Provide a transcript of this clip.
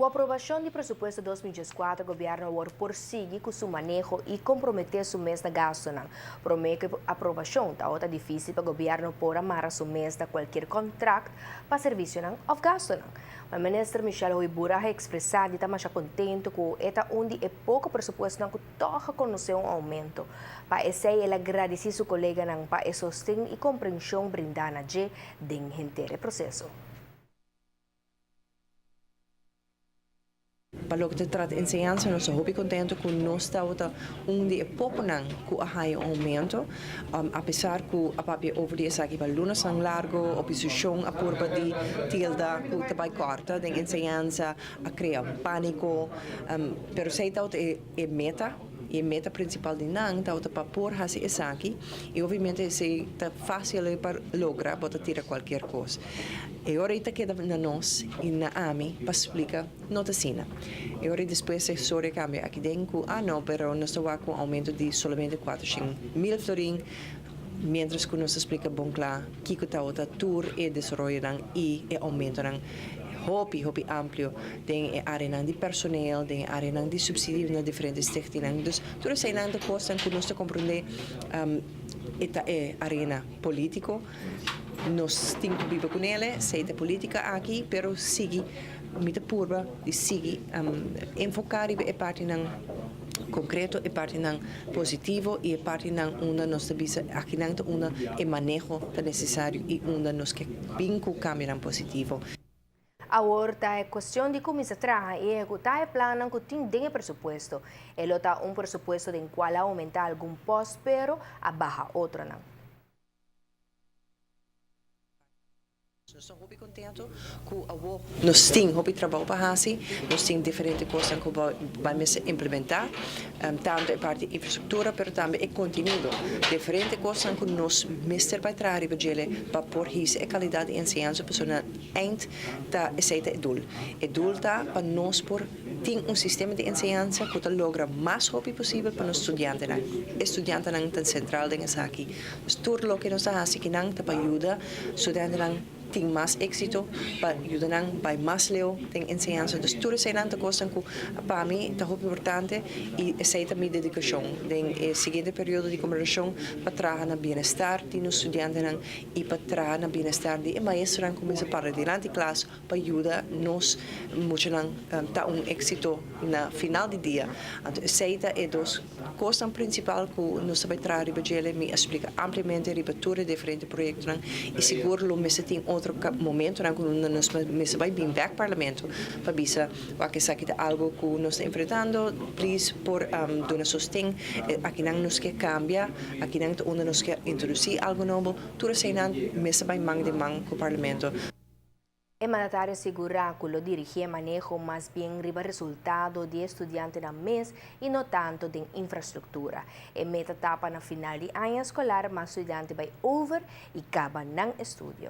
Ku aprobashon di presupuesto 2014 gobièrnu awor por sigui ku su maneho i komprometé su mes na gastunan. Promé ku e aprobashon tabata difísil pa gobièrnu por a mara su mes na kualkier kontrakt pa servisionan òf gastunan. Ma Minister Michelle Hooyboer a ekspresá di ta masha kontentu ku e ta un di e poko presupuestonan ku tòg a konosé un oumento. Pa esei el a gradisí su koleganan pa e sosten i komprenshon brindá na dje den henter e proseso. Pa loke ta trata enseñansa nos ta hopi contento cu nos tabata un di e poconan cu a haya un aumento, apesar cu a papia over di esaki pa lunasnan largo, oposicion a purba di tilda cu ta bay corta den enseñansa, a crea un panico, pero esey tabata e meta y e meta principal di nan tabata pa por haci esaki y obviamente esey ta facil pa logra, bo ta tira cualkier cos. E ora ei ta keda na nos i na ami pa splika no ta asina. E ora ei despues e storia kambia aki den ku ah no pero nos ta wak un oumento di solamente 400.000 florin mientras ku nos ta splika bon kla kiko tabata tur e desaroyonan i e oumentonan hopi hopi amplio den e areanan di personeel, den e areanan di subsidio na diferente stichtingnan. Dus tur eseinan ta kosnan ku nos ta komprende e ta e arena politico. Nos tin ku biba ku nele, esei ta e politica aki, pero sigui mi ta purba di sigui enfoca riba e partinan concreto, e partinan positivo y e partinan unda nos ta bisa akinan ta unda e maneho ta necesario y unda nos ke bin ku cambionan positivo. Awor ta e cuestion di cuminsa traha y ehecuta e plannan cu tin den e presupuesto. E lo ta un presupuesto den cual a aumenta algun post pero a baha otronan. Nos ta hopi contento cu awo nos tin hopi trabou pa haci, nos tin diferente cosnan cu bai mester implementa, tanto e parti infrastructura pero tambe e contenido, diferente cosnan cu nos mester bai traha riba djele pa por hisa e calidad di enseñansa pasobra na eind ta esey ta e doel. E doel ta pa nos por tin un sistema di enseñansa cu ta logra mas hopi posibel pa nos studiantenan. E studiantenan ta central den esaki. Pues tur loke nos ta haci kinan ta pa yuda studiantenan tin mas exito, pa yuda nan bay mas leu den enseñansa. Dus tur eseynan ta cosnan cu pa mi ta hopi importante y esey ta mi dedicacion den e siguiente periodo di gobernacion pa traha na bienestar di nos studiantenan y pa traha na bienestar di e maestronan cu mester para dilanti klas pa yuda nos muchanan ta un éxito na final di dia. Anto esei ta e dos kosnan prinsipal ku nos ta bai traha riba djele. Mi a splika ampliamente riba tur e diferente proyektonan i sigur lo mester tin otro momentonan ku nos mester bai bin bèk Parlamento pa bisa wak esaki ta algu ku nos ta enfrentando, please por duna sosten. Akinan nos ke kambia, akinan ta unda nos ke introdusí algu nobo. Tur eseinan mester bai man den man ku Parlamento. E mandatario a sigurá ku lo dirigí e maneho mas bien riba resultado di e studiantenan mes i no tantu den infrastruktura. E meta ta pa na final di aña eskolar mas studiante bai over i kaba nan estudio.